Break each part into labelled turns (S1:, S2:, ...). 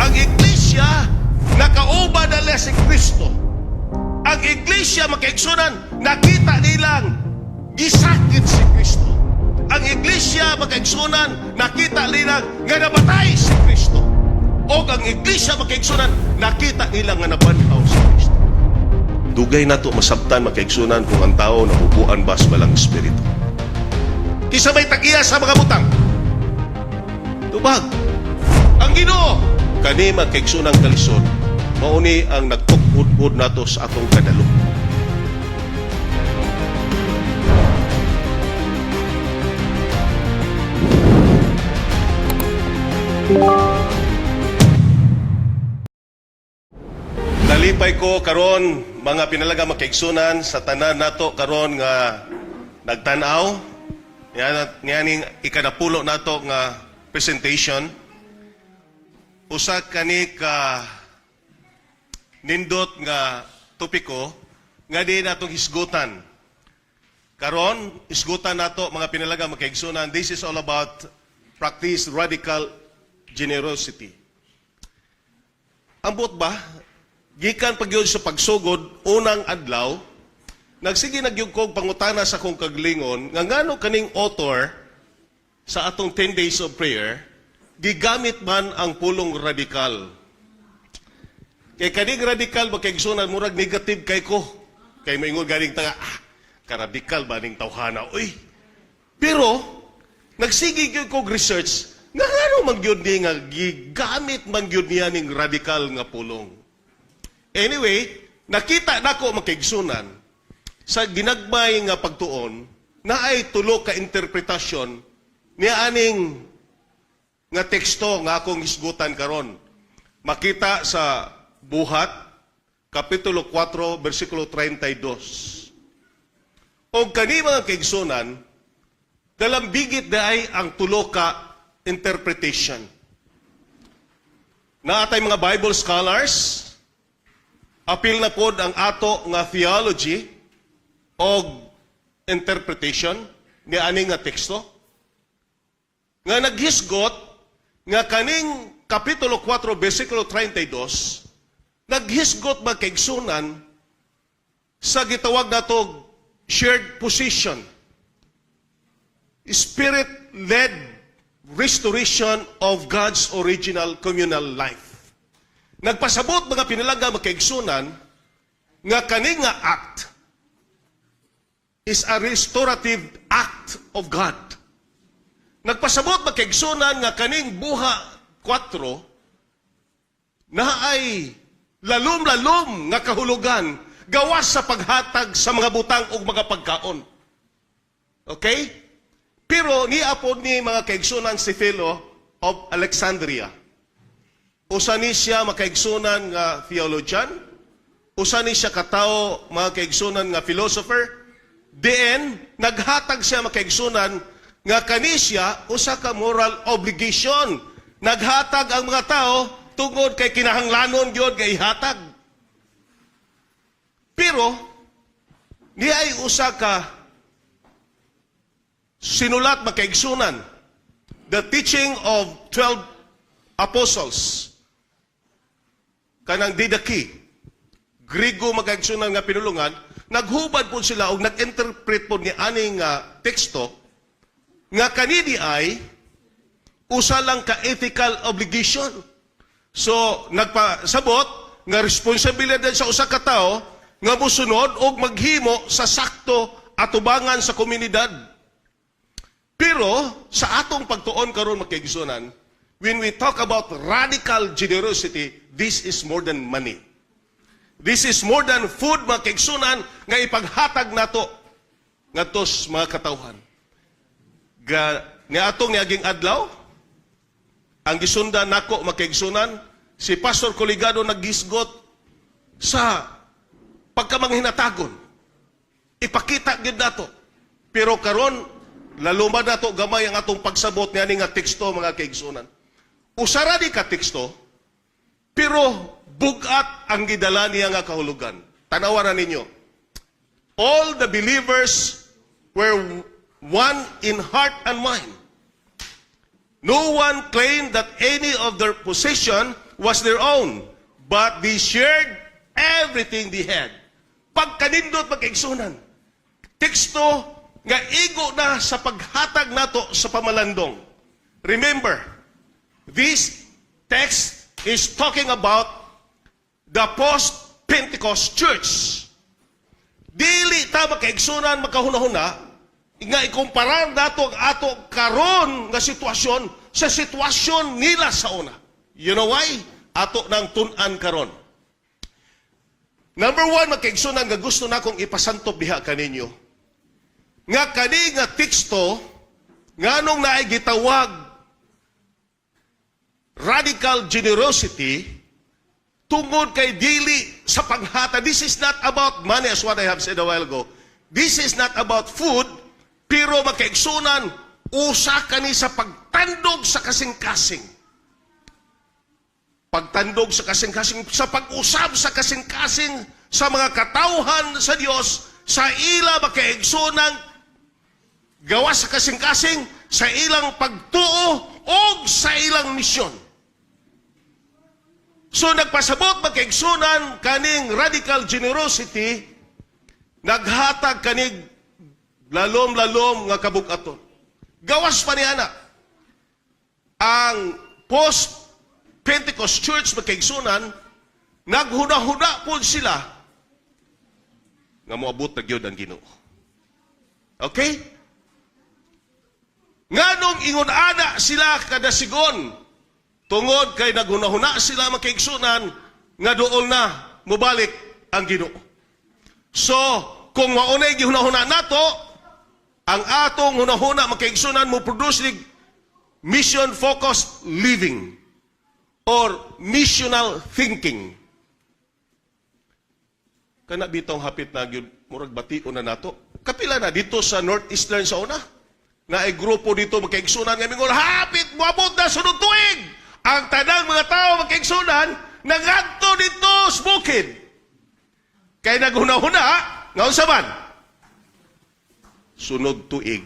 S1: Ang iglesia nakauban nila si Kristo. Ang iglesia, makaigsunan, nakita nilang gisakit si Kristo. Ang iglesia, makaigsunan, nakita nilang nga namatay si Kristo. O ang iglesia, makaigsunan, nakita nila nga nabanhaw si Kristo. Dugay nato masabtan, makaigsunan, kung ang tao nabubuan ba sa Balaang Espiritu. Kinsa may tag-iya sa mga butang? Tubag. Ang Ginoo. Kani, makaigsunan, kalisod, mauni ang nagtukod nato sa atong kadalo. Nalipay ko karon, mga pinalaga, makaigsunan, sa tanan nato karon nga nagtan-aw nianing ikanapulo nato nga presentation. Usa kani ka nindot nga topiko nga di natong hisgutan. Karon, hisgutan nato, mga pinalaga, makaigsunan, this is all about practice radical generosity. Ambot ba? Gikan pa gyud sa pagsugod, unang adlaw, nagsige na gyud kog pangutana sa akong kaugalingon nga ngano kaning author sa atong 10 days of prayer gigamit man ang pulong "radikal"? Kay kaning "radikal", makaigsunan, murag negative kay ko. Kay maingon ganing taga, "Ah, karadikal ba ning tawhana, uy?" Pero nagsige gyud kog research nga ngano man gyud ni nga gigamit man gyud niya ning "radikal" nga pulong. Anyway, nakita nako, makaigsunan, sa ginagmay nga pagtuon na ay tulo ka interpretasyon niya aning nga teksto nga akong hisgutan karon. Makita sa Buhat kapitulo 4 bersikulo 32. Og kani, mga kaigsunan, dalambigit diay ang tulo ka interpretation. Naatay mga Bible scholars, apil na pod ang ato nga theology og interpretation ni ani nga teksto nga naghisgot nga kaning kapitulo 4 bersikulo 32 naghisgot, makaigsunan, sa gitawag nato shared position, spirit-led restoration of God's original communal life. Nagpasabot, mga pinalaga, makaigsunan, nga kani nga act is a restorative act of God. Nagpasabot, makaigsunan, nga kaning Buhat 4 na ay lalom-lalom nga kahulugan gawas sa paghatag sa mga butang ug mga pagkaon. Okay? Pero niapod ni, mga kaigsunan, si Philo of Alexandria. Usa ni siya, makaigsunan, nga theologian, usa ni siya katawo, mga kaigsunan, nga philosopher. Diin naghatag siya, makaigsunan, nga kani siya usa ka moral obligation. Naghatag ang mga tao tungod kay kinahanglanon gyud nga ihatag. Pero ni ay usa ka sinulat, makaigsunan, The Teaching of 12 Apostles, kanang Didache, Grigo, makaigsunan, nga pinulungan, naghubad po sila og nag-interpret po ni aning teksto nga kanini ay usa lang ka ethical obligation. So, nagpasabot nga responsibilidad sa usa ka tawo nga mosunod og maghimo sa sakto atubangan sa komunidad. Pero sa atong pagtuon karon, makaigsunan, when we talk about radical generosity, this is more than money. This is more than food, mga kaigsunan, nga ipaghatag nato ngadto sa mga katawhan. Ga niatong niaging adlaw, ang gisundan nako, makaigsunan, si Pastor Coligado naghisgot sa pagkamanghinatagon. Ipakita gyud nato. Pero karon laluma nato gamay ang atong pagsabot niani nga teksto, mga kaigsunan. Usara di ka teksto, pero bugat ang gidala niya nga kahulugan. Tanawa na ninyo. All the believers were one in heart and mind. No one claimed that any of their possession was their own, but they shared everything they had. Pagkanindot, mga kaigsuonan, teksto nga igo na sa paghatag nato sa pamalandong. Remember, this text is talking about the post-Pentecost church. Dili ta, mga kaigsuonan, makahuna-huna nga ikumparar nato ang ato karon nga sitwasyon sa sitwasyon nila sa una. You know why? Ato nang tun-an karon. Number one, mga kaigsuonan, nga gusto na akong ipasantop diha kaninyo. Nga kani nga teksto, nganong naay gitawag radical generosity, tungod kay dili sa panghatag. This is not about money, as what I have said a while ago. This is not about food, pero, mga kaigsuonan, usa kani sa pagtandog sa kasing-kasing. Pagtandog sa kasing-kasing, sa pag-usab sa kasing-kasing sa mga katawhan sa Dios, sa ila, mga kaigsuonan, gawas sa kasing-kasing, sa ilang pagtuo o sa ilang misyon. So nagpasabot, mga kaigsuonan, kaning radical generosity, naghatag kanig lalom-lalom nga kabugaton. Gawas pa niya na ang post-Pentecost Church, mga kaigsuonan, naghuna-huna po sila nga moabot na gyud ang Ginoo. Okay? Nganong ingon ana sila kadasigon? Tungod kay naghunahuna sila, mga kaigsuonan, nga duol na mobalik ang Ginoo. So, kung maunay gihunahuna nato, ang atong hunahuna, mga kaigsuonan, mo produce nig mission focused living or missional thinking. Kana bitong hapit na gyud murag bation na nato. Kapila na dito sa Northeastern sa una. Na ay grupo dito, mga kaigsuonan, nga mingon hapit moabot na sunod tuig. Ang tanang mga tao, mga kaigsuonan, nangadto dito sa bukid. Kay naghuna-huna nga unsa man? Sunod tuig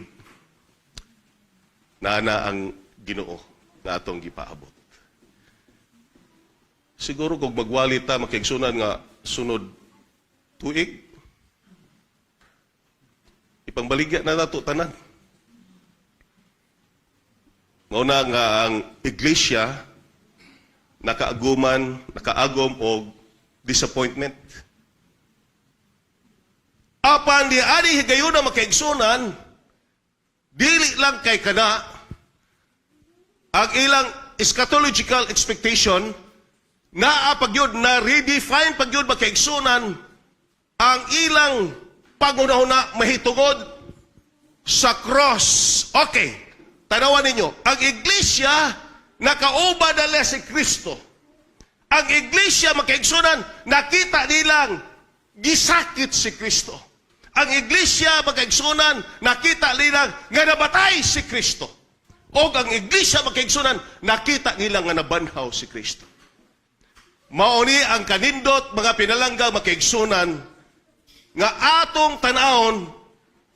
S1: na na ang Ginoo nga atong gipaabot. Siguro kung magwali ta, mga kaigsuonan, nga sunod tuig, ipangbaligya na nato tanan. Mao na nga ang iglesia nakaaguman, nakaagom og disappointment. Apan di ani higayuna, mga kaigsuonan, dili lang kay kana ang ilang eschatological expectation, naa pagyud na redefine pagyud, mga kaigsuonan, ang ilang panghunahuna mahitungod sa cross. Okay, tanawan ninyo, ang iglesia nakauban nila si Kristo. Ang iglesia, mga kaigsuonan, nakita nilang gisakit si Kristo. Ang iglesia, mga kaigsuonan, nakita nilang nga nabatay si Kristo. O ang iglesia, mga kaigsuonan, nakita nila nga nabanhaw si Kristo. Mauni ang kanindot, mga pinalangga, mga kaigsuonan, nga atong tanawon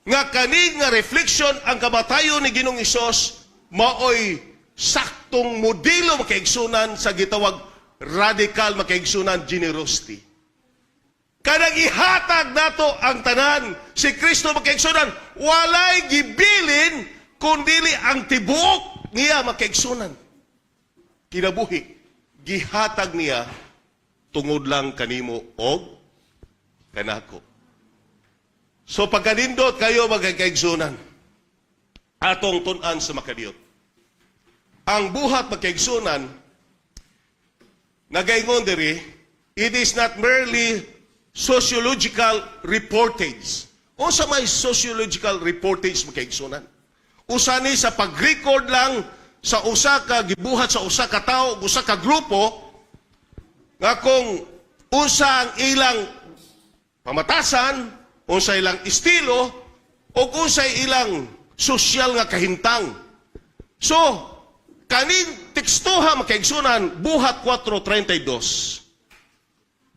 S1: nga kani nga reflection, ang kamatayon ni Ginoong Hesus, maoy saktong modelo, mga kaigsuonan, sa gitawag radical, mga kaigsuonan, generosity. Kanang ihatag nato ang tanan. Si Kristo, mga kaigsuonan, walay gibilin kundili ang tibuok niya, mga kaigsuonan, kinabuhi, gihatag niya tungod lang kanimo og kanako. So pagkanindot kayo, mga kaigsuonan, atong tun-an sa makadiyot. Ang buhat, mga kaigsuonan, nagaingon diri, it is not merely sociological reportage. Unsa may sociological reportage, mga kaigsuonan? Usa ni sa pag-record lang sa usa ka gibuhat sa usa ka tawo, usa ka grupo, nga kung unsa ang ilang pamatasan, unsa ilang estilo, o unsa ilang sosyal nga kahintang. So, kaning tekstuha, mga kaigsuonan, Buhat 4.32,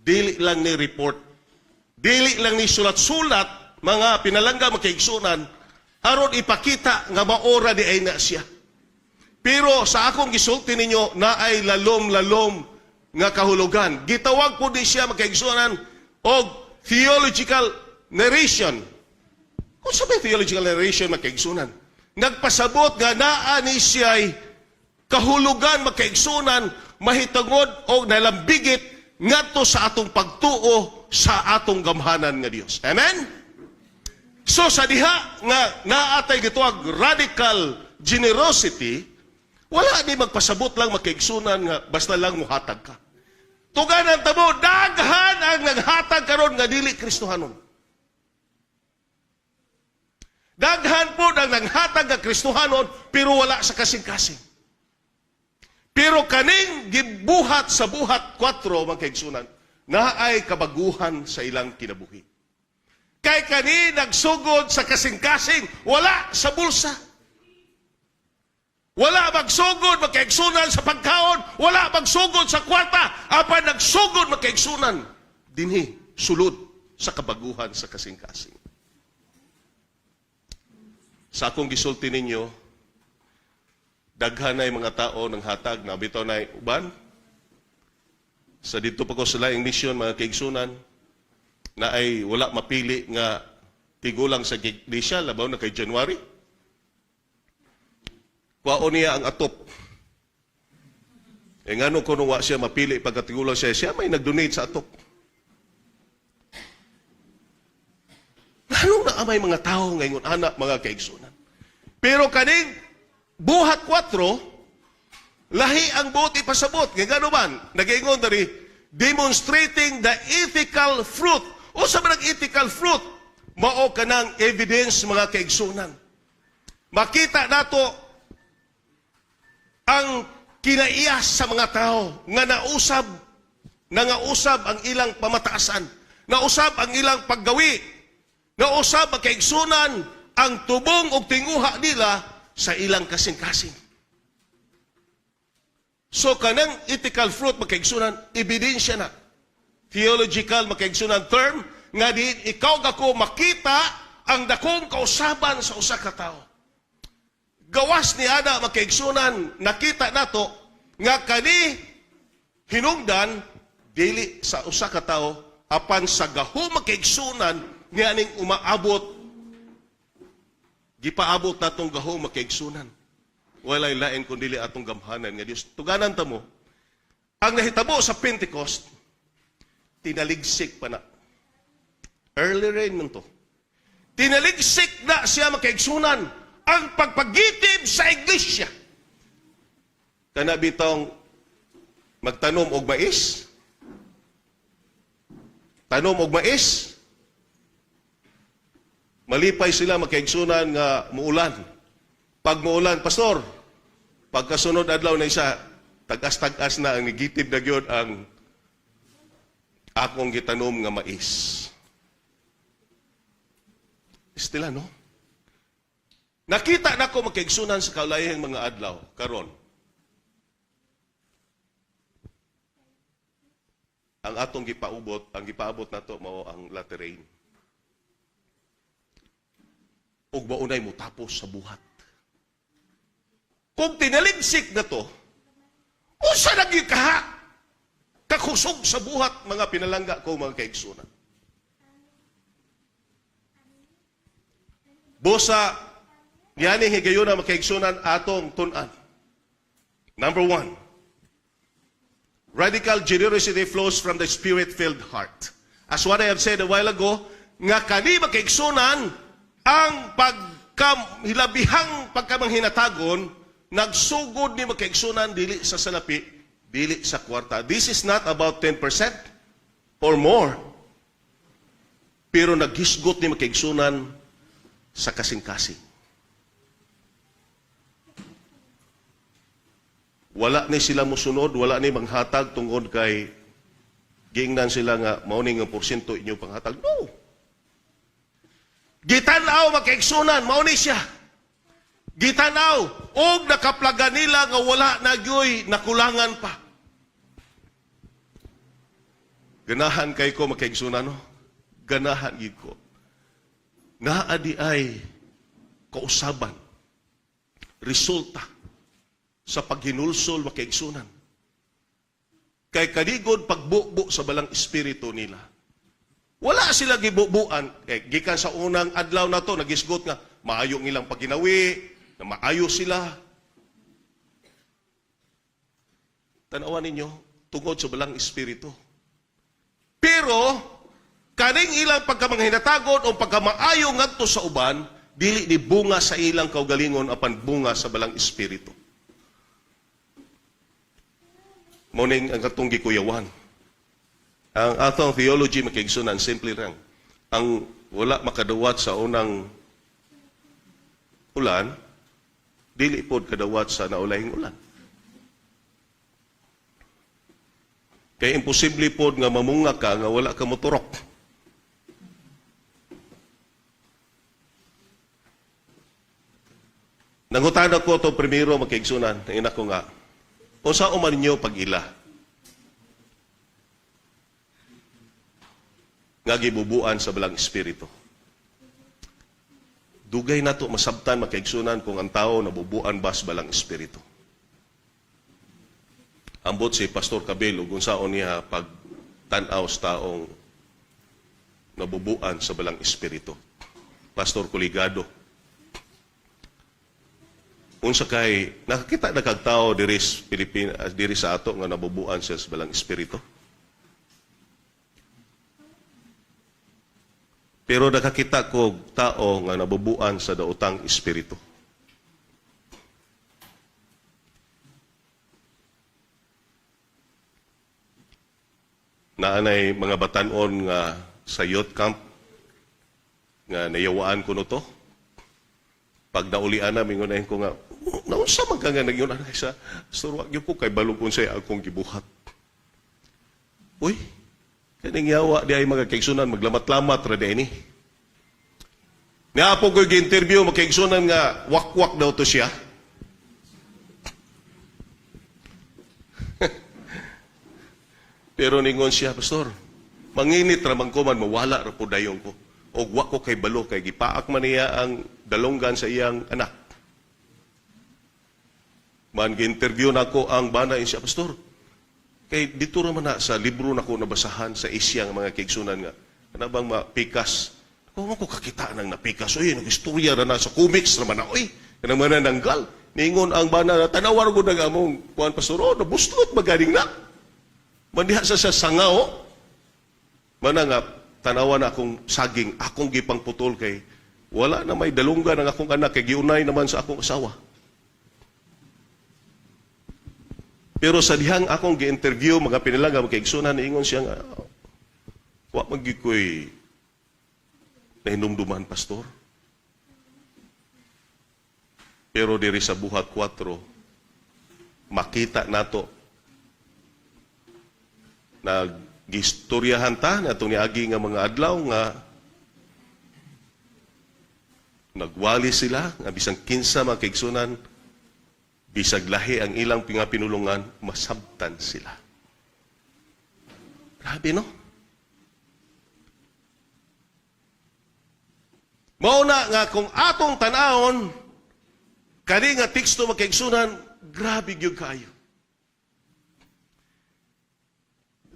S1: dili lang ni report, dili lang ni sulat-sulat, mga pinalangga, mga kaigsuonan, aron ipakita nga maora di ay na siya. Pero sa akong gisulti ninyo, na ay lalom-lalom nga kahulugan. Gitawag po ni siya, makaigsunan, og theological narration. Kung sabi theological narration, makaigsunan, nagpasabot nga naa ni siya'y kahulugan, makaigsunan, mahitungod o nalambigit ngadto sa atong pagtuo sa atong gamhanan nga Dios. Amen? So sa diha nga naatay gitawag radical generosity, wala ni magpasabot lang, makaigsunan, nga basta lang muhatag ka. Tuganan tamo, daghan ang naghatag karon nga dili Kristohanon. Daghan po ang naghatag nga Kristohanon pero wala sa kasing-kasing. Pero kaning gibuhat sa Buhat 4, mga kaigsunan, naay kabaguhan sa ilang kinabuhi. Kay kani nagsugod sa kasing-kasing, wala sa bulsa. Wala magsugod, makaigsunan, sa pagkaon, wala magsugod sa kwarta, apan nagsugod, makaigsunan dinhi sulod sa kabaguhan sa kasing-kasing. Sa akong gisulti ninyo, daghan na mga tao ng hatag na bitaw na uban. Sa dito pa ko sa laing mission, mga kaigsunan, na ay wala mapili nga tigulang sa iglesia, labaw na kay January. Kuwaon niya ang atop. E ngano kuno wa siya mapili pagkatigulang siya, siya may nag-donate sa atop. Anong na may mga tao ngayon, anak, mga kaigsunan? Pero kaning Buhat 4, lahi ang buot ipasabot. Nga gano man, nag-ingon dari, demonstrating the ethical fruit. O sa man ang ethical fruit, mao kanang evidence, mga kaigsunan. Makita nato ang kinaiyas sa mga tao nga nausab, nangausab ang ilang pamataasan, nausab ang ilang paggawi, nausab ang kaigsunan ang tubong og tinguha nila sa ilang kasing-kasing. So kanang ethical fruit, makaigsunan, ebidensya na. Theological, makaigsunan, term nga di ikaw gako makita ang dakong kausaban sa usa ka tawo. Gawas ni ana, makaigsunan, nakita nato nga kani hinungdan dili sa usa ka tawo apan sa gaho, makaigsunan, niya ning umaabot, gipaabot natong gaho, makaigsunan. Walay lain kun dili atong gamhanan nga Dios. Tuganan ta mo, ang nahitabo sa Pentecost, tinaligsik pa na. Early rain man to. Tinaligsik na siya, makaigsunan, ang pagpagitib sa iglesia. Kana bitong magtanom og mais, tanom og mais, malipay sila, makaigsunan, nga muulan. Pag muulan, pastor, pagkasunod adlaw na isa, tag-as-tag-as na ang nigitib na gyud ang akong gitanom nga mais. Estila, no? Nakita na ko, makaigsunan, sa kaulayang mga adlaw, karon. Ang atong gipaubot, ang gipaabot nato mao ang latter rain. Ug maunay mo tapos sa buhat. Kung tinaligsik na to, unsa lagi kaha kakusog sa buhat, mga pinalangga ko, mga kaigsunan? Busa, yani higayuna, makaigsunan, atong tun-an. Number 1, radical generosity flows from the spirit-filled heart. As what I have said a while ago, nga kani, makaigsunan, ang pagkahilabihang pagkamanghinatagon, nagsugod ni, makaigsunan, dili sa salapi, dili sa kwarta. This is not about 10% or more. Pero naghisgot ni, makaigsunan, sa kasing-kasing. Wala ni sila musunod, wala ni manghatag tungod kay giingnan sila nga mao ni nga porsyento inyo panghatag. No. Gitan-aw, makaigsunan, mao ni siya. Gitan-aw og nakaplaga nila nga wala na gyoy nakulangan pa. Ganahan kay ko, makaigsunan, no? Ganahan gid ko. Naa di ay kausaban, resulta sa paghinulsol, makaigsunan. Kay kaligod pagbubo sa Balang Espiritu nila. Wala sila gibubuan. Kay gikan sa unang adlaw na to, nagisgot nga, maayo ilang paginawi, na maayo sila. Tanawan ninyo, tungod sa Balang Espiritu. Pero, kaning ilang pagkamanghinatagon o pagkamaayo ngadto sa uban, dili ni bunga sa ilang kaugalingon apan bunga sa Balang Espiritu. Morning ang katong gikuyawan. Ang atong theology, makaigsunan, simple lang. Ang wala makadawat sa unang ulan, dili pod kadawat sa naulahing ulan. Kaya imposible pod nga mamunga ka nga wala ka moturok. Nangutana ko to primero, makaigsunan, ina ko nga, unsa man ninyo pag-ila nga gibubuan sa Balang Espiritu? Dugay na to masabtan, makaigsunan, kung ang tao nabubuan ba sa Balang Espiritu. Ambot si Pastor Cabelo kung saan niya pagtanaw sa taong nabubuan sa Balang Espiritu. Pastor Kuligado. Unsa kay nakakita na kag tao diri sa Pilipinas, diri sa ato nga nabubuan siya sa Balang Espiritu? Pero nakakita ko tao nga nabubuan sa daotang espiritu. Naanay mga batanon nga sa youth camp nga nayawaan ko no to. Pag naulian na, mingunahin ko nga, naunsa man ka nga nagyun na sa surwag yun ko, kay balog kung sa'yo akong gibuhat. Uy, kaning yawa di ay mga kaigsunan, maglamat-lamat ra di ini. Niapo ko gi-interview, mga nga, wakwak daw to siya. Pero ningon siya, "Pastor, manginit ra man ko man, mawala ra po dayon ko. Og wa ko kay balo, kay gipaak man niya ang dalonggan sa iyang anak." Man gi-interview nako ang bana siya, "Pastor, kay dito ra man na sa libro nako nabasahan sa Asia nga mga kaigsunan nga kana bang mapikas. Ko mo ko kakita nang napikas, oy, nag-istorya ra na sa comics ra man na, oy, kanang manananggal." Ningon ang bana, "Tanaw ko nag among kuan, Pastor, oh, nabuslot maganing na. Mandiha sa sangao. Mana nga tanawa na akong saging, akong gipangputol kay wala na may dalunggan ang akong anak kay giunay naman sa akong asawa." Pero sa dihang akong gi-interview, mga pinilangga, mga niingon siya nga, "Wa man gyud ko'y nahinumduman, Pastor." Pero diri sa Buhat 4, makita nato naggistoryahan ta na itong niagi nga mga adlaw nga nagwali sila nga bisang kinsa mga kaigsunan, bisag lahi ang ilang pinulungan, masabtan sila. Grabe, no? Mauna nga kung atong tan-awon kani nga teksto, mga kaigsunan, grabe gyud kaayo.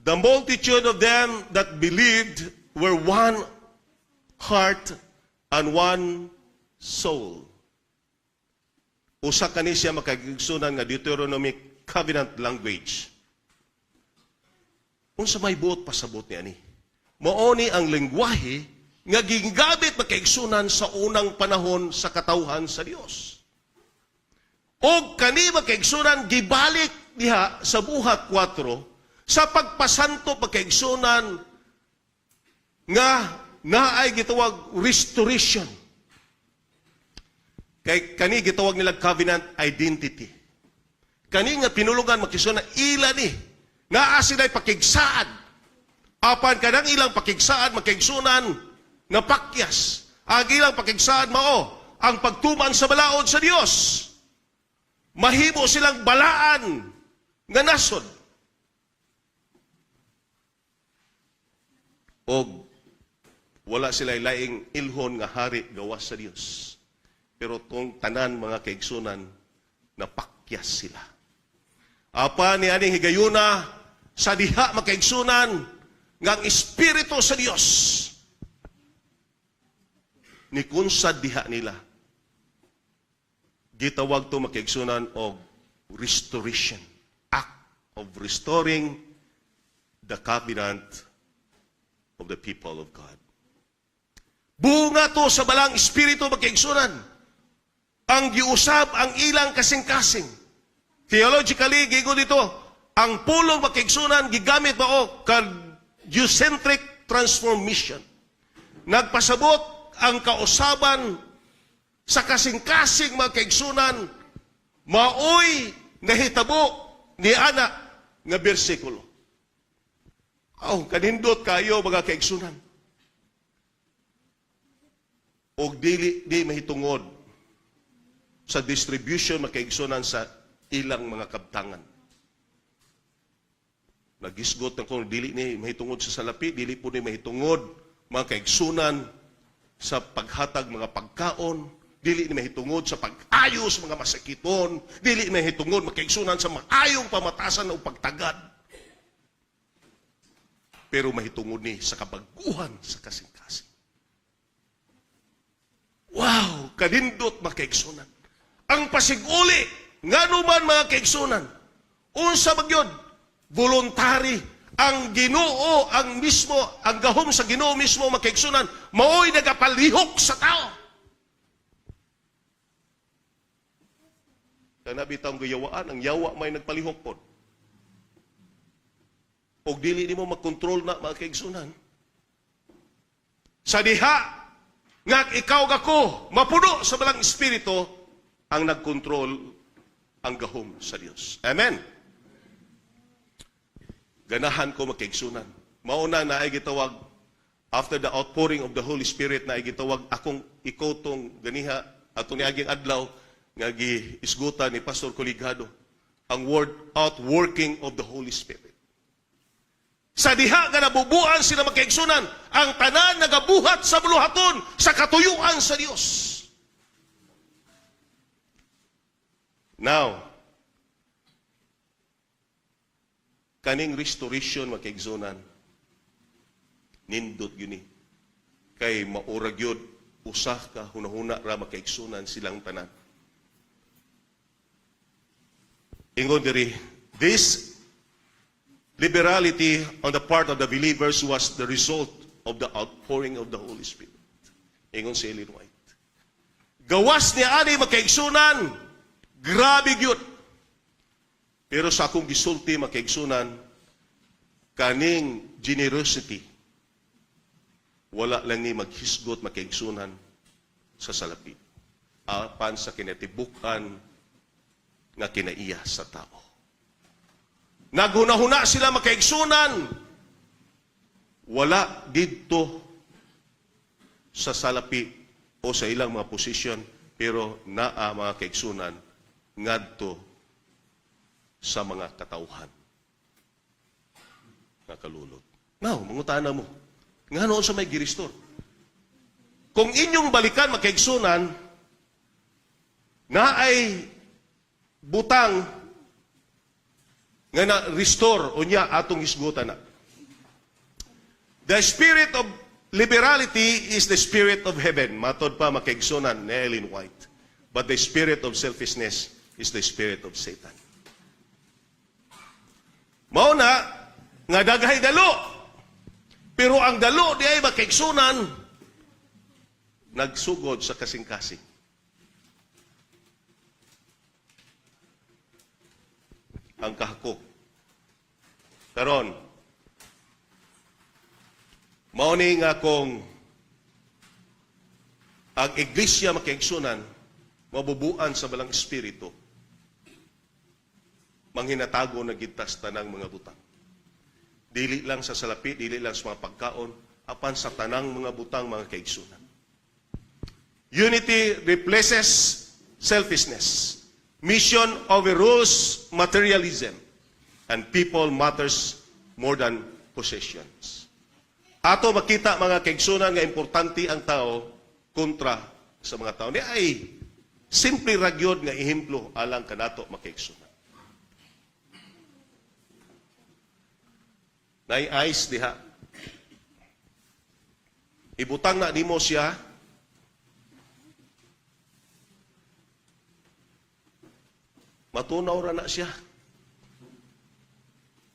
S1: The multitude of them that believed were one heart and one soul. Usa kani siya, makaigsunan, nga Deuteronomic covenant language. Unsa may buot pasabot niya ni? Mao ni ang lengguwahe nga ginggamit, makaigsunan, sa unang panahon sa katawhan sa Dios. Og kani, makaigsunan, gibalik diha sa Buhat 4 sa pagpasanto, pagkaigsunan, nga naay gitawag restoration. Kay kani gitawag nila covenant identity. Kani nga pinulungan, makisunan, ila ni. Naa sila'y pakigsaad. Apan kanang ilang pakigsaad, makaigsunan, napakyas. Ang ilang pakigsaad mao ang pagtuman sa balaod sa Dios. Mahimo silang balaan nga nasod. Og wala sila laing ilhon nga hari gawas sa Dios. Pero tong tanan, mga kaigsunan, napakyas sila. Apa ni aning higayuna Sa diha, makaigsunan, nga ang Espiritu sa Dios nikunsad diha nila. Gitawag to, makaigsunan, og restoration. Act of restoring the covenant of the people of God. Bunga to sa Balaang Espiritu, makaigsunan. Ang giusab ang ilang kasing-kasing. Theologically, giingon dito, ang pulong, makaigsunan, gigamit mao ka-centric transformation. Nagpasabot ang kausaban sa kasing-kasing, mga kaigsunan, maoy nahitabo ni ana nga bersikulo. Aw, kanindot kayo, mga kaigsunan. Og dili di mahitungod sa distribution, makaigsunan, sa ilang mga kabtangan. Nagisgot na kung dili ni mahitungod sa salapi, dili po ni mahitungod, mga kaigsunan, sa paghatag mga pagkaon, dili ni mahitungod sa pag-ayo sa mga masakiton, dili ni mahitungod, makaigsunan, sa maayong pamatasan o pagtagad. Pero mahitungod ni sa kabaguhan sa kasing-kasing. Wow! Kanindot, makaigsunan. Ang pasiguli, ngano man, mga kaigsunan, unsa magyod, voluntary, ang Ginoo, ang mismo, ang gahom sa Ginoo mismo, makaigsunan, maoy nagapalihok sa tao. Kana bitawng gayawaan, ang yawa may nagpalihok pod. Og dili nimo makontrol na, mga kaigsunan. Sa diha nga ikaw gako mapuno sa Balaang Espiritu, ang nagkontrol ang gahom sa Dios. Amen. Ganahan ko, makaigsunan. Mauna na ay gitawag after the outpouring of the Holy Spirit na ay gitawag akong ikotong ganiha atong niaging adlaw nga giisgutan ni Pastor Coligado, ang word "outworking of the Holy Spirit." Sa diha nga nabubuan sila, makaigsunan, ang tanan nagabuhat sa buluhaton sa katuyuan sa Dios. Now, kaning restoration, makaigsunan, nindot gyud ni. Kay maurag yun, usa ka hunahuna ra, makaigsunan, silang tanan. Ingon diri, this liberality on the part of the believers was the result of the outpouring of the Holy Spirit. Ingon si Ellen White. Gawas ni ani, makaigsunan, grabe gyud. Pero sa akong gisulti, makaigsunan, kaning generosity, wala lang ni maghisgot, makaigsunan, sa salapi. Apan sa kinatibukan nga kinaiya sa tao. Naghuna-huna sila, makaigsunan, wala didto sa salapi o sa ilang mga posisyon, pero naa, mga kaigsunan, ngadto sa mga katawhan. Nakalulot. Now, mangutana mo, ngano sa may gi-restore? Kung inyong balikan, makaigsunan, na ay butang nga na-restore unya atong hisgutan na. The spirit of liberality is the spirit of heaven. Matod pa, makaigsunan, ni Ellen White. But the spirit of selfishness is the spirit of Satan. Mao na nga daghay dalo. Pero ang dalo di ay, makaigsunan, nagsugod sa kasing-kasing. Ang kahakok. Karon, mao ni nga kung ang iglesia, makaigsunan, mabubuan sa Balaang Espiritu, manghinatago na gitas tanang mga butang. Dili lang sa salapi, dili lang sa mga pagkaon, apan sa tanang mga butang, mga kaigsunan. Unity replaces selfishness. Mission overrules materialism. And people matters more than possessions. Ato makita, mga kaigsunan, nga importante ang tao kontra sa mga tao. Ni ay simple ragyod nga ehemplo alang kanato, makaigsunan. Nay ice diha. Ibutang na nimo siya, matunaw ra na siya.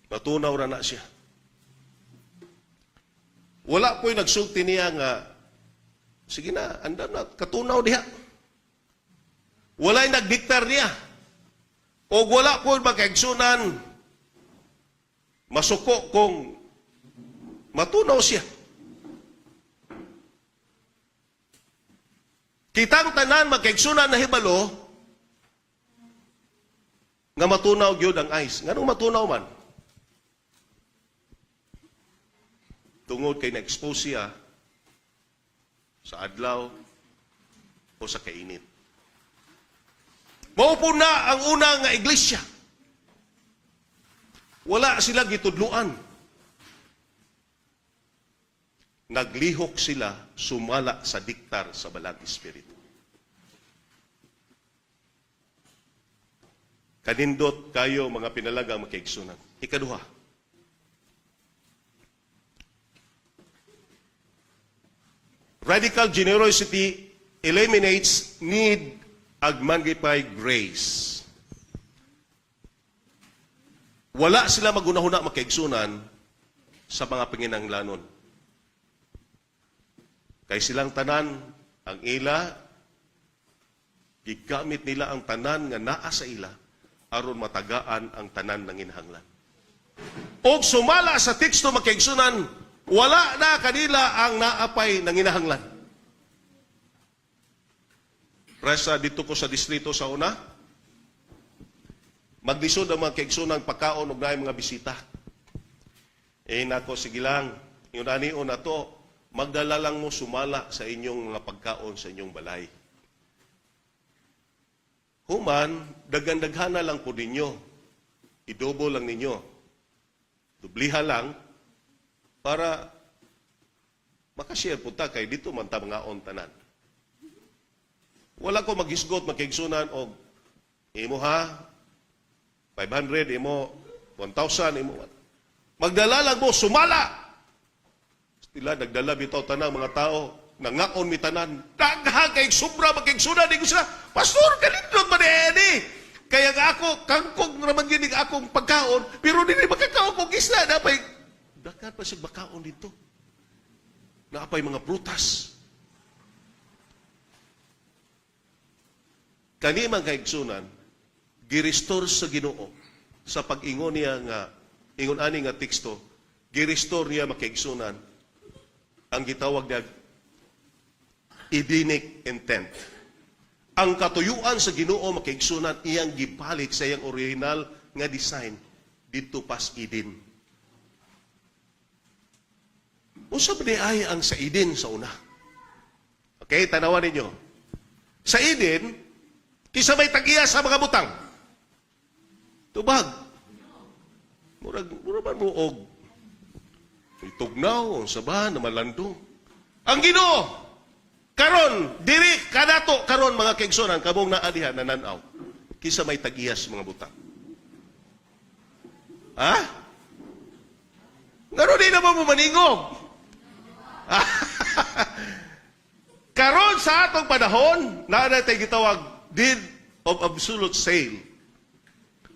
S1: Matunaw ra na siya. Wala po'y nagsulti niya nga, "Sige na, andam na, katunaw diha." Wala'y nagdiktar niya. O wala po'y makaigsunan, masuko kung matunaw siya. Kitang tanan magkaigsunan na hibalo nga matunaw gyud ang ice. Nganong matunaw man? Tungod kay na-expose siya sa adlaw o sa kainit. Mao po na ang una nga iglesia. Wala sila gitudluan. Naglihok sila sumala sa diktar sa Balang Espiritu. Kanindot kayo mga pinalagang makaigsunan. Ikaduha, radical generosity eliminates need ag magnify grace. Wala sila magunahuna, makaigsunan, sa mga panginanglanon. Kay silang tanan, ang ila, gigamit nila ang tanan nga naa sa ila, aron matagaan ang tanan ng inahanglan. Og sumala sa teksto, makaigsunan, wala na kanila ang naapay ng inahanglan. Resa dito ko sa distrito sa una, maglisod ang mga kaigsunan pagkaon og naay mga bisita. Eh nako, sige lang, yun ani na to, magdala lang mo sumala sa inyong mga pagkaon sa inyong balay. Human, daghan-daghana lang po ninyo. Idobo lang ninyo. Dubliha lang para makashare po ta kay dito man ta mga on tanan. Wala ko maghisgot, magkaigsunan og imo ha, 500, imo 1,000, imo. Magdala lang mo, sumala! Sila, nagdala bitaw tanang mga tao, nangaon mi tanan, daghang kay sobra magkaigsunan, di ko sila, "Pastor, kalindot man eh, kaya nga ako, kangkong raman gini akong pagkaon, pero dili makakaon kong isla, napay, daghan pa siya bakaon dito. Naapay mga prutas." Kani man kaigsunan, girestore sa Ginoo sa pag-ingon niya nga ingon ani nga teksto, girestore niya, makaigsunan, ang gitawag niya Edenic intent. Ang katuyuan sa Ginoo, makaigsunan, iyang gibalik sa iyang original nga design dito pas Eden. Unsa ba di ay ang sa Eden sa una? Okay, tanawan ninyo. Sa Eden, kisa may tag-iya sa mga butang? Tubag. Murag, murag man mo og itugnaw, unsa ba, namalandong. Ang Ginoo, karon, diri kanato karon mga kaigsunan, kamong naa diha nananaw. Kisa may tag-iya sa mga butang? Ha? Ngano di naman mo maningog? Karon sa atong panahon, naa na tay gitawag deed of absolute sale.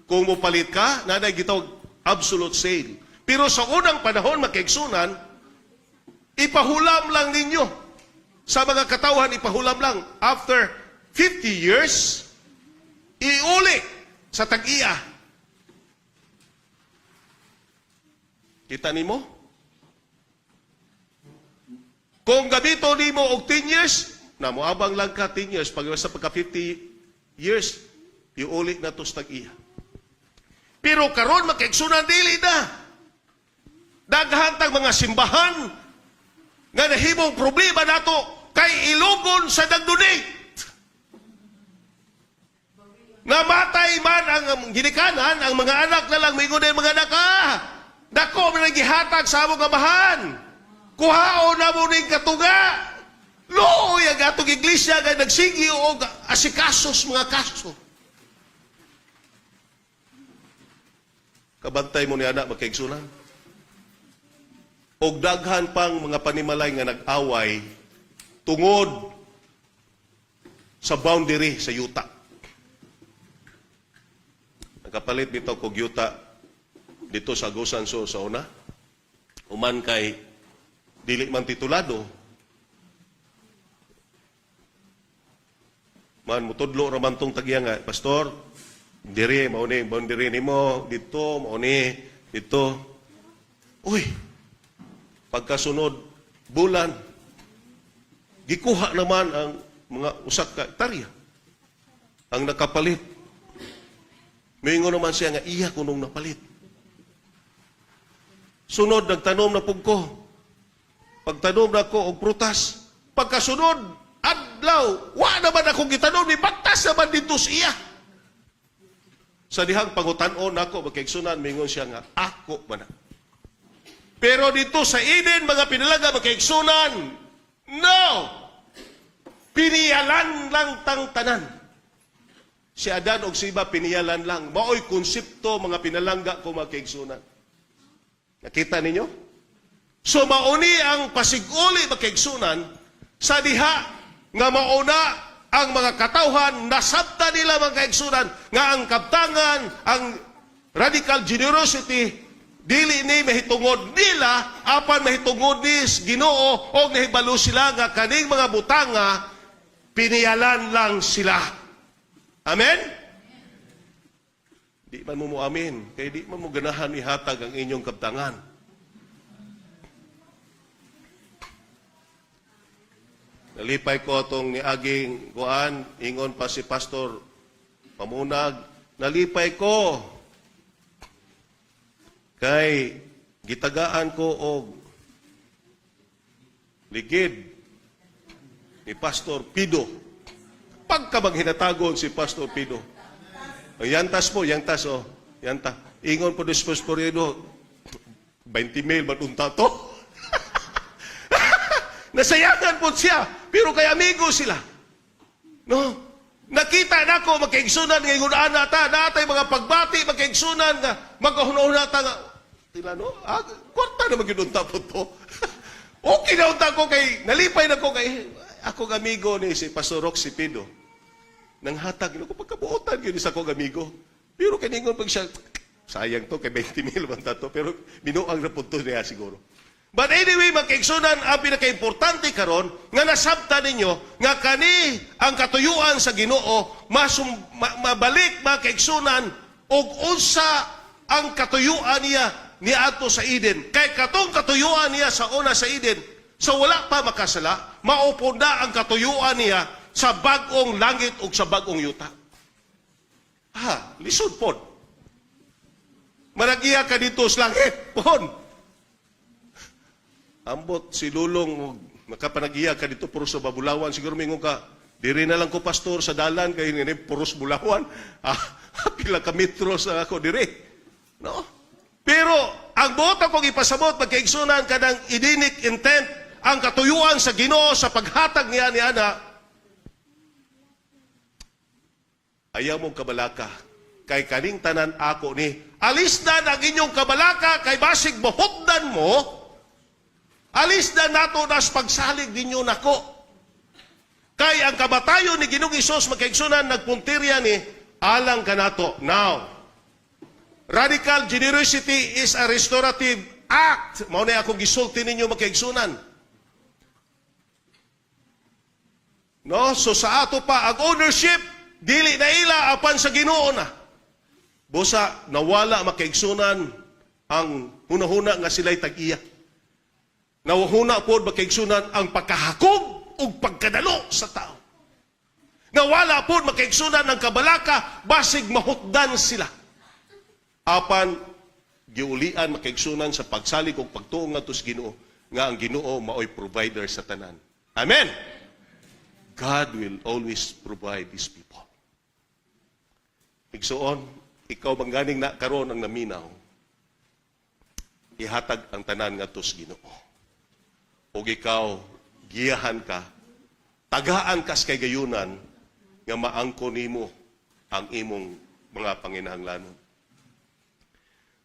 S1: Kung mopalit ka, naa na gitawag absolute sale. Pero sa unang panahon, makaigsunan, ipahulam lang ninyo. Sa mga katawhan, ipahulam lang. After 50 years, iuli sa tag-iya. Kita nimo? Kung gabito nimo og 10 years, na moabang lang ka 10 years, pag sa pagka 50 years, iuli na to sa tag-iya. Pero karon makaigsunan, dili na. Daghan tag mga simbahan nga nahimong problema nato kay ilugon sa nagdonate. Namatay man ang ginikanan, ang mga anak na lang, mingon na mga anak, dako man ang gihatag sa among amahan. Kuhaon na mo ning katunga. Luoy ang atong iglesia nga nagsigi og asikasos mga kaso. Kabantay mo ni anak magkaigsunan. Og daghan pang mga panimalay nga nag-away tungod sa boundary sa yuta. Nakapalit bitaw kog yuta dito sa Agusan so sa una. Human kay dili man titulado. Man mutudlo ra man tong tagya nga, "Pastor, diri mao ni boundary nimo dito, mao ni dito." Uy, pagkasunod bulan, gikuha naman ang mga usak ka hektarya ang nakapalit. Moingon naman siya nga iya kunong napalit. Sunod, nagtanom na pug ko. Pagtanom na ko og prutas. Pagkasunod, adlaw, wa naman akong gitanom, ni baktas naman dito sa iya. Sa dihang pangutan-on nako, magkaigsunan, mingon siya nga, ako ba na? Pero dito sa Eden, mga pinalaga, magkaigsunan, no! Piniyalan lang tang tanan. Si Adan og si Eva, piniyalan lang. Maoy konsepto, mga pinalangga ko, mga kaigsunan. Nakita ninyo? So mauni ang pasiguli, mga kaigsunan, sa diha nga mauna ang mga katawhan nasabta nila, mga kaigsunan, nga ang kabtangan, ang radical generosity, dili ni mahitungod nila apan mahitungod ni Ginoo og nahibalo sila nga kaning mga butanga piniyalan lang sila. Amen? Di man mo amin, kay di man mo ganahan ihatag ang inyong kabtangan. Nalipay ko atong niaging kuan, ingon pa si Pastor Pamunag, nalipay ko kay gitagaan ko og ligid ni Pastor Pido. Pagka maghinatagon si Pastor Pido. Ang yantas po, yantas oh, yanta. Ingon po si Pastor Pido, 20 mil ba unta to? Nasayangan po siya, pero kay amigo sila. No? Nakita nako magkaigsunan nga ingon ana ta, natay mga pagbati magkaigsunan nga magahuna-huna ta nga tila no, kwarta na magyud unta po to. Okay na unta ko kay nalipay na ko kay akong amigo ni si Pastor Roxy Pido. Nang hatag ko pagkabuotan gyud sa akong amigo. Pero kaningon pag siya, sayang to kay 20 mil man ta to, pero binuang ra pud to niya siguro. But anyway, magkaigsunan, ang pinakaimportante karon nga nasabta ninyo nga kani ang katuyuan sa Ginoo mabalik, mga kaigsunan, og unsa ang katuyuan niya niadto sa Eden. Kay katong katuyuan niya sa una sa Eden, sa wala pa makasala, mao na ang katuyuan niya sa bag-ong langit ug sa bag-ong yuta. Ha, lisod pod. Managiya ka dito sa langit, pon. Ambot si Lulong, makapanagiya ka dito puro sa Babulawan. Siguro mingon ka, diri na lang ko, Pastor, sa dalan kay ngene puros Bulawan. Pila ka metros na ako diri. No? Pero ang buot akong ipasabot, magkaigsunan, kanang Edenic intent, ang katuyuan sa Ginoo sa paghatag niya ni ana, ayaw mong kabalaka kay kaning tanan ako ni. Alis na ang inyong kabalaka kay basig mahutdan mo. Alis na nato nas pagsalig ninyo nako. Kay ang kabatayon ni Ginoong Hesus, magkaigsunan, nagpuntirya ni alang kanato. Now, radical generosity is a restorative act. Mao na akong gisulti ninyo, magkaigsunan. No? So sa ato pa, ang ownership, dili na ila, apan sa Ginoo na. Busa, nawala, makaigsunan, ang hunahuna nga sila'y tag-iya. Nawahuna po, makaigsunan, ang pagkahakog ug pagkadalo sa tao. Nawala po, makaigsunan, ang kabalaka, basig mahutdan sila. Apan, giulian, makaigsunan, sa pagsalig ug pagtuo ngadto sa Ginoo, nga ang Ginoo maoy provider sa tanan. Amen! God will always provide His people. Igsuon, ikaw bang ganing na karon ang naminaw, ihatag ang tanan ngadto sa Ginoo. Og ikaw, giyahan ka, tagaan kas kay gayunan, nga maangko nimo ang imong mga panginahanglanon.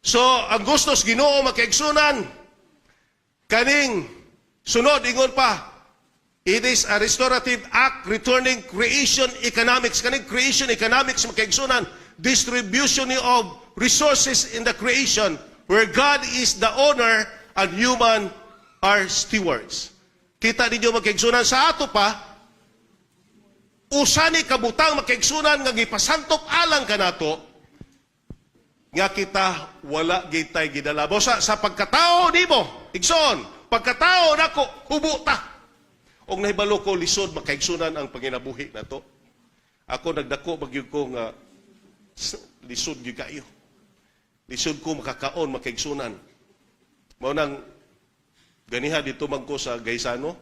S1: So, ang gusto sa Ginoo, makaigsunan, Kaning sunod ingon pa, it is a restorative act returning creation economics. Kaning creation economics, makaigsunan, distribution of resources in the creation where God is the owner and human are stewards. Kita ninyo, makaigsunan, sa ato pa, usa ni kabutang, makaigsunan, nga gipasantop alang kanato nga kita wala gitay gidala. Bosa sa pagkatao nimo, igsoon, pagkatao nako, hubo ta. Og nahibalo ko lisod, makaigsunan, ang panginabuhi nato. Ako nagdako magyud ko nga lisod gyud kayo. Lisod ko makakaon, makaigsunan. Mao nang ganiha dito man ko sa Gaisano.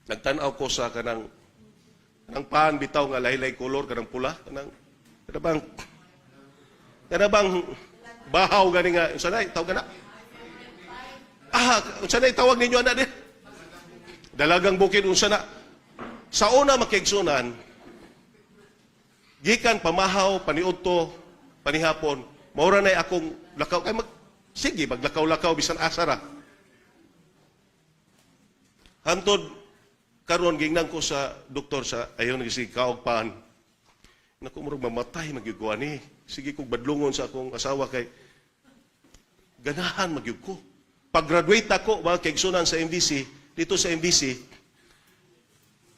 S1: Nagtan-aw ko sa kanang kanang pan bitaw nga laylay color, kanang pula, kanang kana bang bahaw gani nga unsa na tawag na? Ah, unsa na tawag ninyo ana din? Dalagang bukid, unsa na? Sa una, makaigsunan, gikan pamahaw, paniudto, panihapon, maura na akong lakaw kay mag sige maglakaw-lakaw bisan asa ra. Hantod karon gingnan ko sa doktor sa ayon nagsige kaog pan. Naku, murag mamatay magyud ko ani. Sige kog badlungon sa akong asawa kay ganahan magyud ko. Pag-graduate ako, mga kaigsunan, sa MVC, dito sa MVC,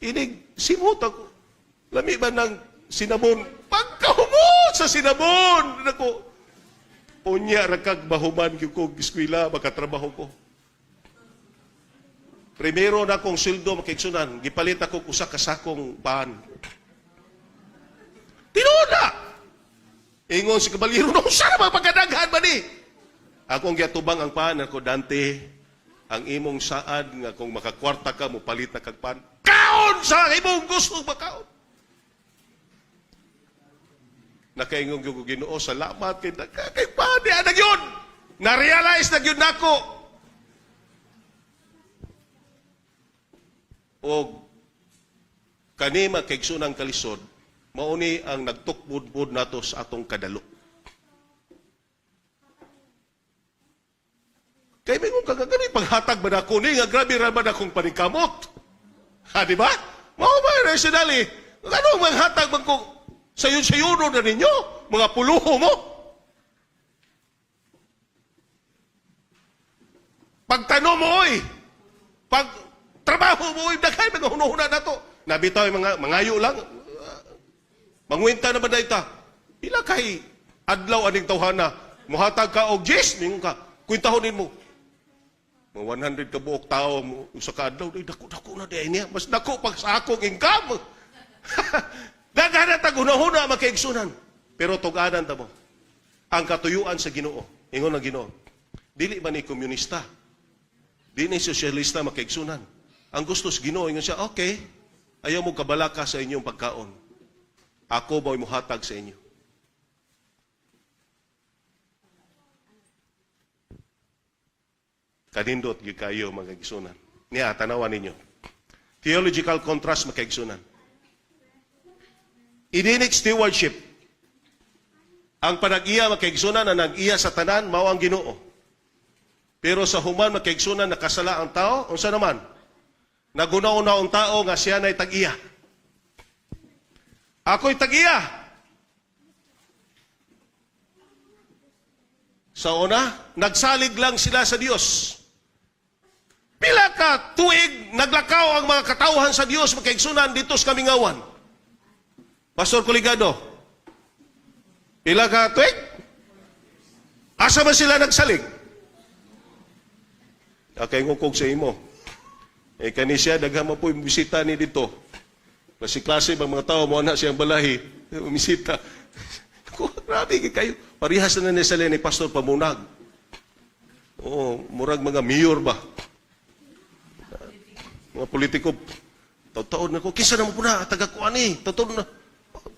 S1: inig simot ako. Lami ba ng cinnamon? Pagkahumot sa cinnamon! Naku, unya ra kag mahuman gyud ko eskwela, makatrabaho ko. Primero na akong sweldo, makaigsunan, gipalit ako usa ka sakong pan. Tinuod na! Ingon si kabalyero, "No, unsa na pagkadaghan ba ni?" Akong giatubang ang pan, ako, "Dante, ang imong saad nga kung makakwarta ka, mopalit na kag pan. Kaon sa imong gusto makaon." Nakaingon gyud ko, "Ginoo, salamat kay kay pan di na gyud." Na-realize na gyud nako. Og kani, makaigsunang kalisod, mauni ang nagtukbud-bud nato sa atong kadalo. Kay mingon ka nga gani paghatag ba nako ni nga grabe ra ba na akong paningkamot? Ha, di ba? Mao ba rationally? Ano maghatag man ko sayon-sayuno na ninyo, mga puluho mo? Pagtanom mo, oy. Pag trabaho mo, oy, daghay mga hunahuna nato. Nabitaw yung mga mangayo lang. Mangwenta na ba ta? Pila kay adlaw aning tawhana, muhatag ka og 10, mingon ka, kwentahon nimo. Mga 100 ka buok tao mo usa ka adlaw, ay dako dako na di niya. Mas dako pag sa akong income. Daghan na tag hunahuna, makaigsunan. Pero tug-anan ta mo. Ang katuyuan sa Ginoo, ingon ang Ginoo. Dili man ni komunista. Di ni sosyalista, makaigsunan. Ang gusto sa Ginoo, ingon siya, "Okay, ayaw mo kabalaka sa inyong pagkaon. Ako ba'y muhatag sa inyo?" Kanindot gyud kayo, mga kaigsunan. Niya, tanawan ninyo. Theological contrast, makaigsunan. Edenic stewardship. Ang panag-iya, makaigsunan, na nag-iya sa tanan, mao ang Ginoo. Pero sa human, makaigsunan, nakasala ang tao, unsa naman? Naguna-una ang tao nga siya na'y tag-iya. Ako'y tag-iya. Sa una, nagsalig lang sila sa Dios. Pila ka tuig naglakaw ang mga katawhan sa Dios, makaigsunan, dito sa kamingawan? Pastor Koligado, pila ka tuig? Asa man sila nagsalig? Okay, ngukog sa imo. Eh, kani siya, daghan mo po yung bisita ni dito. Klase-klase bang mga tao, mo na siyang balahi. Bisita. Grabe kayo. Parihas na ni sila ni Pastor Pamunag. Oo, murag mga mayor ba? Mga politiko, taon na ko, kisa na mo po na, taga ko ani, taon na.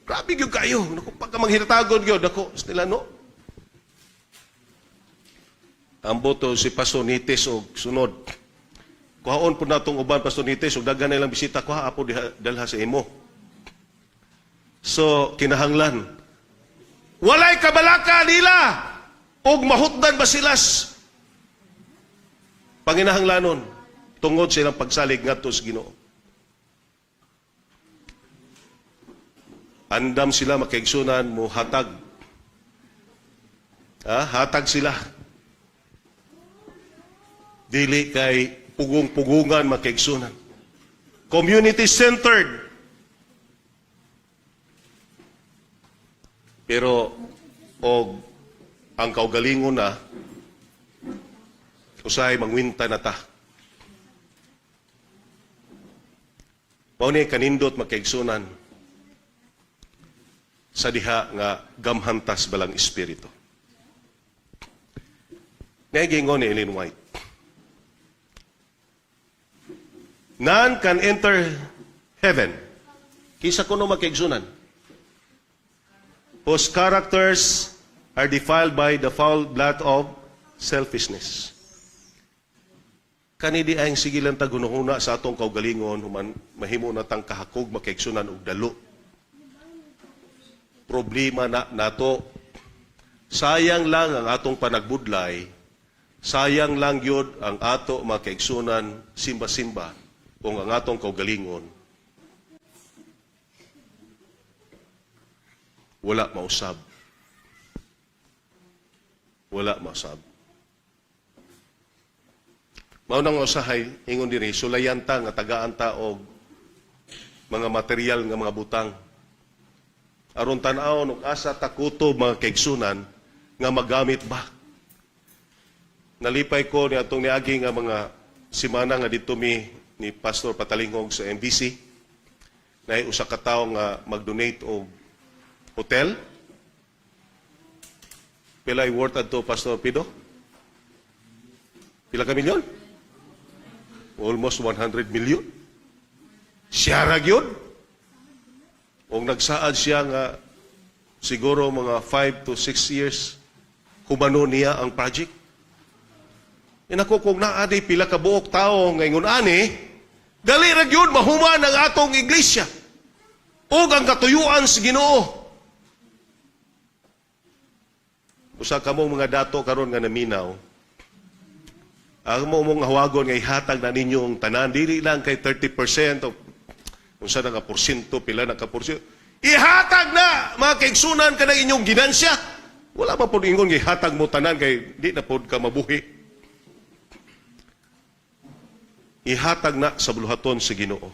S1: Grabe gyud kayo. Naku, pagka manghiratagon gyud, ako, nila no. Ang boto si Pastor Nites og sunod. Kuhaon po natong uban, Pastor Nites, og daghan na ilang bisita, kuha apo diha, dalha sa imo. So, kinahanglan. Walay kabalaka nila og mahutdan ba sila Panginahanglanon tungod sa ilang pagsalig ngadto sa Ginoo. Andam sila, mga kaigsunan, mo hatag. Ha? Hatag sila. Dili kay pugong-pugungan, mga kaigsunan. Community-centered. Pero og ang kaugalingon na usahay mangwinta na ta. Mao ni kanindot, mga kaigsunan, sa diha nga gamhantas balang espiritu. Nagingon ni Ellen White: "None can enter heaven." Kinsa kuno, mga kaigsunan? "Whose characters are defiled by the foul blood of selfishness." Kani di ay sige lang ta gunahuna sa atong kaugalingon, human mahimo na tang kahakog, mga kaigsunan, og dalo. Problema na nato. Sayang lang ang atong panagbudlay, sayang lang yun ang ato, mga kaigsunan, simba-simba kung ang atong kaugalingon wala mausab. Wala mausab. Mao nang usahay ingon diri, sulayan ta nga tagaan ta og mga material nga mga butang aron tan-awon og asa ta kutob, mga kaigsunan, nga magamit ba. Nalipay ko ni atong niagi nga mga simana nga didto mi ni Pastor Patalingog sa MVC, naay usa ka tawo nga mag-donate og hotel. Pila worth adto, Pastor Pido? Pila ka milyon? Almost 100 million. Siya ra gyud. Og nagsaad siya nga siguro mga 5 to 6 years humano niya ang project. Inako, kung naa di pila ka buok tawo nga ingon ani, dali ra gyud mahuman ang atong iglesia ug ang katuyuan sa Ginoo. Usa ka mo mga dato karon nga naminaw, ang mo mong hawagon nga ihatag na ninyo ang tanan, dili lang kay 30% o unsa na ka porsyento, pila na ka porsyento. Ihatag na, mga kaigsunan, kanang inyong ginansya. Wala pa pod ingon nga ihatag mo tanan kay di na pod ka mabuhi. Ihatag na sa buluhaton sa Ginoo.